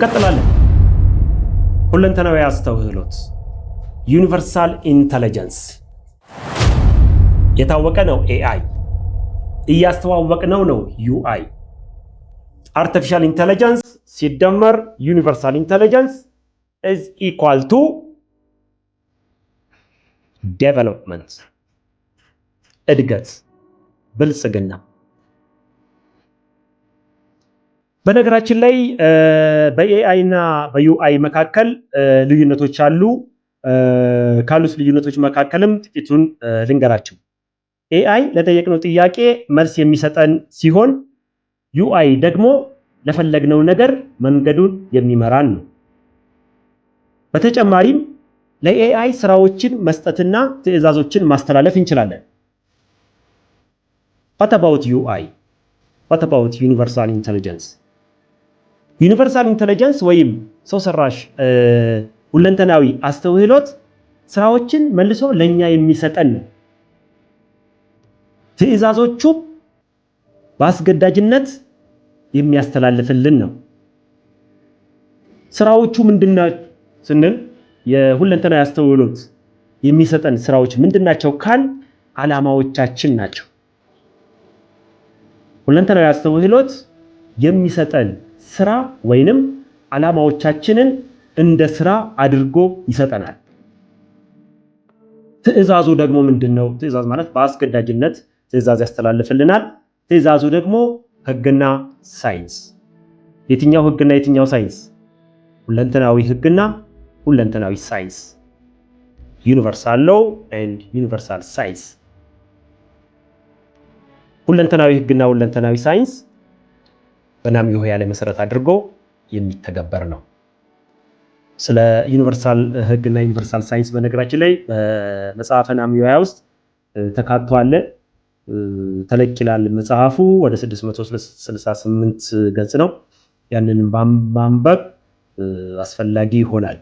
እንቀጥላለን። ሁለንተናዊ አስተውሎት universal intelligence የታወቀ ነው። AI እያስተዋወቅነው ነው። UI artificial intelligence ሲደመር universal intelligence is equal to development፣ እድገት፣ ብልጽግና። በነገራችን ላይ በ AI እና በ UI መካከል ልዩነቶች አሉ። ካሉት ልዩነቶች መካከልም ጥቂቱን ልንገራችሁ። AI ለጠየቅነው ጥያቄ መልስ የሚሰጠን ሲሆን UI ደግሞ ለፈለግነው ነገር መንገዱን የሚመራን ነው። በተጨማሪም ለ AI ስራዎችን መስጠትና ትዕዛዞችን ማስተላለፍ እንችላለን። What about UI? What about universal intelligence? Universal intelligence ወይም ሰው ሰራሽ ሁለንተናዊ አስተውሎት ስራዎችን መልሶ ለኛ የሚሰጠን ነው። ትዕዛዞቹም በአስገዳጅነት የሚያስተላልፍልን ነው። ስራዎቹ ምንድናቸው ስንል፣ የሁለንተናዊ አስተውሎት የሚሰጠን ስራዎች ምንድናቸው ካልን ዓላማዎቻችን ናቸው። ሁለንተናዊ አስተውሎት የሚሰጠን ስራ ወይንም ዓላማዎቻችንን እንደ ስራ አድርጎ ይሰጠናል። ትዕዛዙ ደግሞ ምንድን ነው? ትዕዛዝ ማለት በአስገዳጅነት ትዕዛዝ ያስተላልፍልናል። ትዕዛዙ ደግሞ ህግና ሳይንስ። የትኛው ህግና የትኛው ሳይንስ? ሁለንተናዊ ህግና ሁለንተናዊ ሳይንስ፣ universal law and universal science። ሁለንተናዊ ህግና ሁለንተናዊ ሳይንስ በናምዮሆያ ላይ መሰረት አድርጎ የሚተገበር ነው። ስለ universal ህግና universal science በነገራችን ላይ በመጽሐፈ ናምዮሆያ ውስጥ ተካቷል። ተለቅ ይላል መጽሐፉ፣ ወደ 668 ገጽ ነው። ያንን ማንበብ አስፈላጊ ይሆናል።